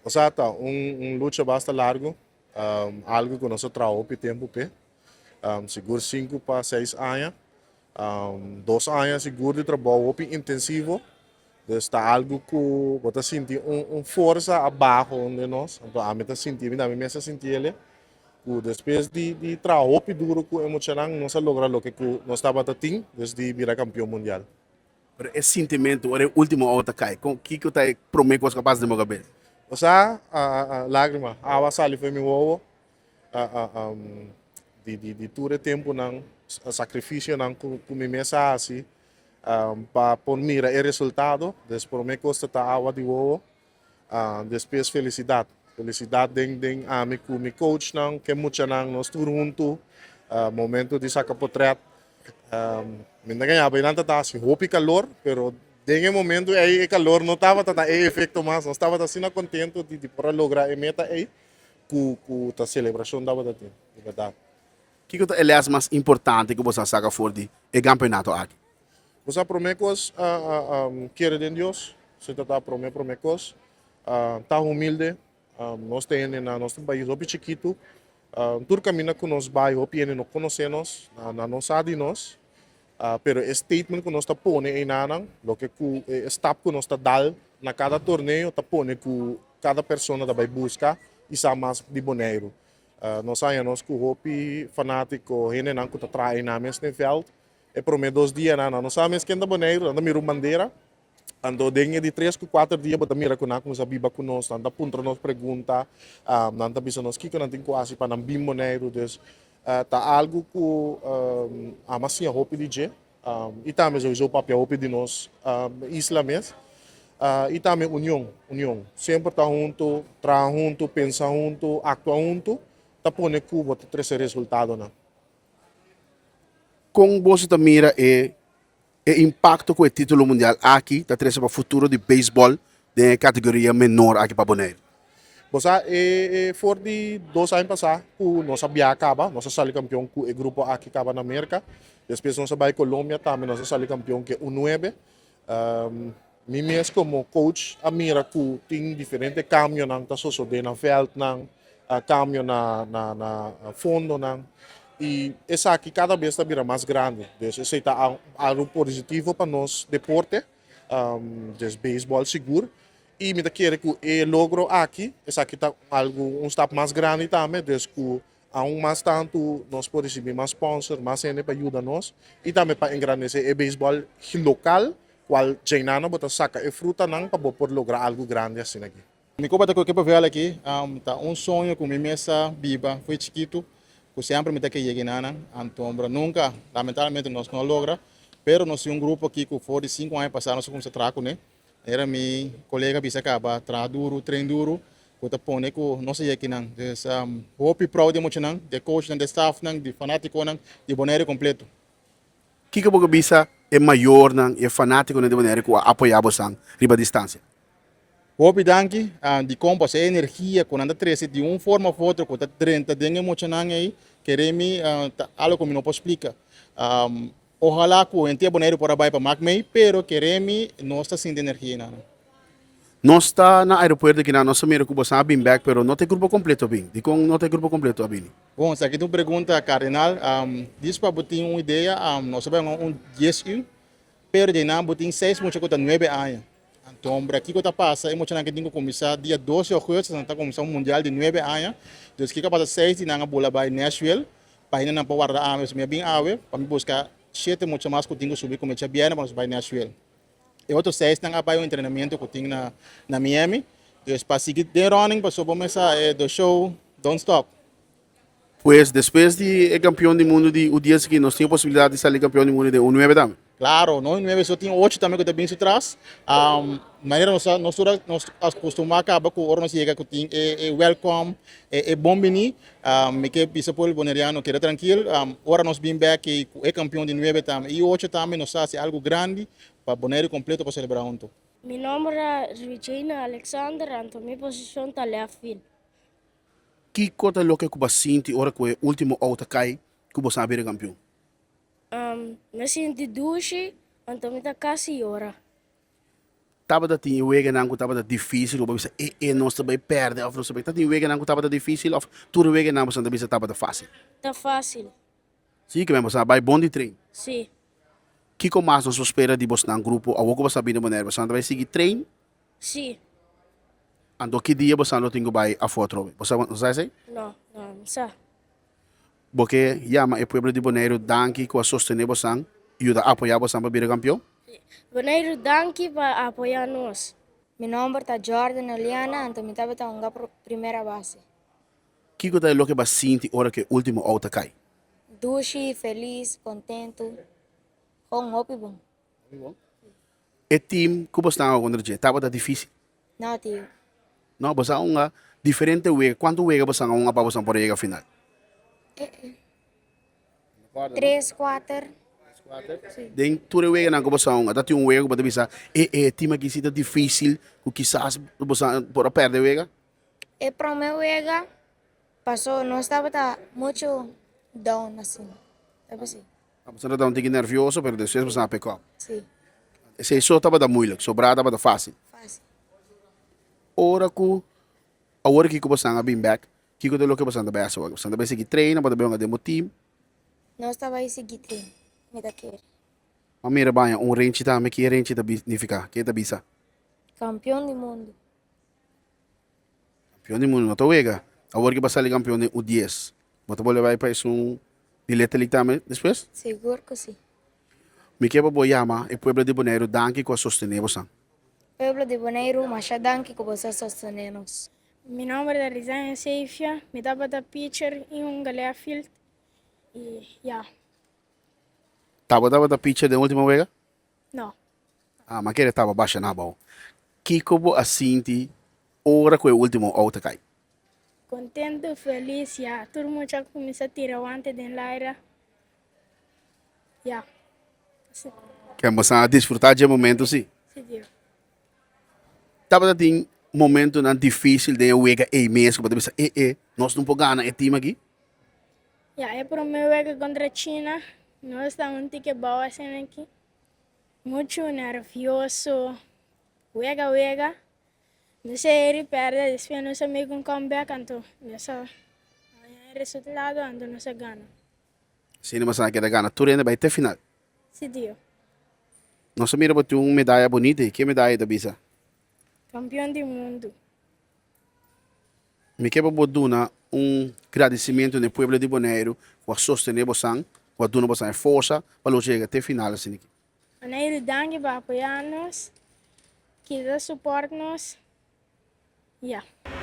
Osea ta un lucha basta largu, algu ku nos a traha hopi tempu p'e, sigur sinku pa seis aña. Dos aña sigur di trabou hopi intensivo, dus ta algu ku bo ta sinti un forsa abaho den nos, anto ami ta sinti, mi tambe mes a sinti el'e, ku despues di traha hopi duru ku e muchanan nos a logra loke ku nos tabata tin, dus di bira kampion mundial. Pero e sintimentu ora e ultimo awa ta kai, kon kiko ta e prome kos ku a pasa den bo kabes? Osea, lagrima, awa a sali for mi wowo di tur e tempunan, sakrifisionan ku mi mes a hasi pa por mira e resultado. Des prome kos ta ta awa di wowo, despues felisidat, felisidat den ami ku mi coachnan, ku e muchanan, nos tur huntu, momento di saka potret. Mi ta gaña bay nan ta ta hasi hopi calor, pero den e momento ey e calor no tabata ta e efecto mas, nos tabata asina contento di por a logra e meta ey cu cu ta celebracion tabata tin, di berdad. Kiko ta e les mas importante ku boso a saka for di e kampeonato aki? Bo sa prome kos, kere den Dios, esei ta ta prome prome kos, ta humilde, nos ta hende na nos ta un pais hopi chikitu, tur kaminda ku nos bai hopi hende no konosé nos, nan no sa di nos, pero e statement ku nos ta pone einanan, loke ku e stap ku nos ta dal na kada torneo ta pone ku kada persona ta bai buska i sa mas di Boneiru. Nos haña nos ku hopi fanátiko, hendenan ku ta traha einan mes den vèlt, e promé dos dianan nan no sa mes ken ta Boneiru, nan ta mira un bandera. Anto den e di tres ku kuater dia bo ta mira ku nan a kuminsá biba ku nos, nan ta puntra nos pregunta, nan ta bisa nos kiko nan tin ku hasi pa nan bin Boneiru. Dus ta algu ku amo a siña hopi di dje i tambe souiso papia hopi di nos isla mes. I tambe union, union. Semper ta huntu, traha huntu, pensa huntu, aktua huntu ta pone ku bo ta trese resultadonan. Kon boso ta mira e E impakto ku e título mundial aki ta trese pa futuro di beisbòl den e kategoria menor aki pa Boneiru. Bo sa, e for di dos aña pasá ku nos a biaha kaba, nos a sali kampion ku e grupo aki kaba na Merka. Despues nos a bai Colombia tambe nos a sali kampion ku e U nuebe. Mi mes komo coach a mira ku tin diferente kambionan ta sosodé na vèltnan, kambio na na fondonan i esaki kada bes ta bira mas grandi. Dus esei ta algu positivo pa nos deporte, dus beisbòl sigur. I mi ta kere ku e logro aki, esaki ta algu un stap mas grandi tambe, dus ku Aun mas tantu nos por risibi mas sponsor, mas hende pa yuda nos i tambe pa engrandesé e beisbòl lokal kual djeinano bo ta saka e frutanan pa bo por logra algu grandi asina aki. Mi koba ta koke papel aki ta un soño ku mi mes a biba fo'i chikitu ku semper mi ta ke yega enanan antombra nunka lamentablemente nos no a logra pero nos tin un grupo aki ku for di sinku aña pasa nos a kuminsá traha kuné. Era mi kolega bisa kaba traha duru, train duru, ku ta pone ku nos a yega kinan. Dus hopi proud di e muchanan, di e coachnan, di e staffnan, di fanatikonan, di Bonaire kompleto. Kiko bo ke bisa e mayornan i e fanatikonan di Bonaire ku a apoyá bosan riba distansia? Hopi danki dikon pasobra e energia ku nan ta trese di un forma of otro ku ta drenta den e muchanan ei, kere mi ta algo ku mi no por splika. Ojalá ku henter Boneiru por a bai pa mak mei, pero kere mi nos ta sinti energia einan. Nos ta na aeropuerto kinan nos a mira ku bosan a bin bek pero no ta e grupo kompleto a bin. Dikon no ta e grupo kompleto a bini? Bon, esaki ta un pregunta kardinal. Dis pa bo tin un idea, nos a bai un dies yu, pero di einan bo tin seis mucha ku ta nuebe aña. Anto kiko ta pasa? E muchanan ke tin ku kuminsá dia dos di ougùstus nan ta kuminsá un mundial di nuebe aña. Dus kiko a pasa? Seis di nan a bula bai Nashville pa hende nan por warda awe. So mi a bin awe pa mi buska shete mucha mas ku tin ku subi ku mi djabièrnè pa nos bai Nashville. E otro seisnan a bai un entrenamiento ku tin na na Miami. Dus pa sigui den running pasobra bo mes sa e the show don't stop. Pues despues di e kampion di mundu di U dies aki nos tin e posibilidat di sali kampion di mundu den U nuebe tambe. Klaro, no U nuebe so tin U ocho tambe ku ta bin su tras. Manera nos a nos tur a nos a kustumá kaba ku ora nos yega ku tin e e wèlkòm, e e bon biní. Mi ke bisa pueblo boneriano keda trankil, ora nos bin bèk ei ku e kampion di nuebe tambe i U ocho tambe nos ta hasi algu grandi pa Boneiru kompleto por selebrá huntu. Mi nomber ta Regina Alexander anto mi posishon ta left field. Kiko ta loke ku bo a sinti ora ku e ultimo out a kai ku bo sa bira kampion? Mi a sinti dushi, anto mi ta kasi yora. Tabata tin weganan ku tabata difísil ku bo bisa e e nos ta bai pèrdè òf nos ta bai. Ta tin weganan ku tabata difísil òf tur weganan boso ta bisa tabata fásil? Ta fásil. Sí, ke men boso a bai bon di train. Sí. Kiko mas nos por spera di bosnan grupo awor ku boso a bini Bonaire? Boso ta bai sigui train? Sí. Anto ki dia boso lo tin ku bai afó atrobe? Bo sa bo sa esei? No, no, mi sa. Bo ke yama e pueblo di Boneiru danki ku a sostené bosan i yuda apoyá bosan pa bira kampion? Boneiru danki pa apoyá nos. Mi nomber ta Jordan Oliana anto mi tabata hunga primera base. Kiko ta e loke bo a sinti ora ku e último out a kai? Dushi, felis, kontentu, kon hopi bon. E team ku bo staba kontra dje tabata difísil? No, tio. No, bo sa hunga diferente wega. Kuantu wega bo sa hunga pa bo por a yega final? Tres, kuater. Den tur e weganan ku bo sa hunga, ta tin un wega ku bo ta bisa, e e team aki si ta difísil ku kisas bo sa por a pèrdè e wega? E promé wega pasó nos tabata muchu down asina, tabata si. Boso tabata un tiki nervioso, pero despues boso a pick up. Sí. Esei so tabata moeilijk, sobrá tabata fácil. Fácil. Ora ku awor aki ku boso a bin bek, kiko ta loke boso ta bai hasi awor? Boso ta bai sigui train, bo ta bai hunga den bo team? Nos ta bai sigui train, mi ta kere. Ma mira baña un renchi tambe, ki e renchi ta nifiká? Ke e ta bisa? Kampion di mundu. Kampion di mundu no ta wega. Awor ki bo a sali kampion den U dies, bo ta bolbe bai pa esun di Little League tambe despues? Sigur ku si. Mi ke pa bo yama e pueblo di Boneiru danki ku a sostené bosan. Pueblo di Boneiru, masha danki ku boso a sostené nos. Mi nomber ta Rizania Seifia, mi tabata pitcher i hunga left field i ya. Tabo tabata pitcher den ultimo wega? No. Ah, ma kere taba basha na abou. Kiko bo a sinti ora ku e ultimo out a kai? Kontentu, felis, ya. Tur mucha a kuminsá tira wante den laira. Ya. Ken bo sa a disfrutá dje momento si? Si, tio. Tabata tin momentonan difísil den e wega ei mes ku bo ta bisa, e e, nos no por gana e team aki? Ya, e promé wega kontra China, nos ta un tiki bou asina aki. Muchu nervioso, wega wega. Nos a heri pèrdè, despues nos a make un comeback, anto nos a haña e resultado, anto nos a gana. Asina bo sa keda gana tur hende bai te final. Si tio. Nos a mira bo tin un medaya bunita ei, ke medaya ta bisa? Kampion di mundu. Mi ke pa bo duna un gradisimentu na e pueblo di Boneiru ku a sostené bosan, ku a duna bosan e forsa pa lucha yega te final asina aki. Boneiru danki pa apoyá nos, keda support nos, ya.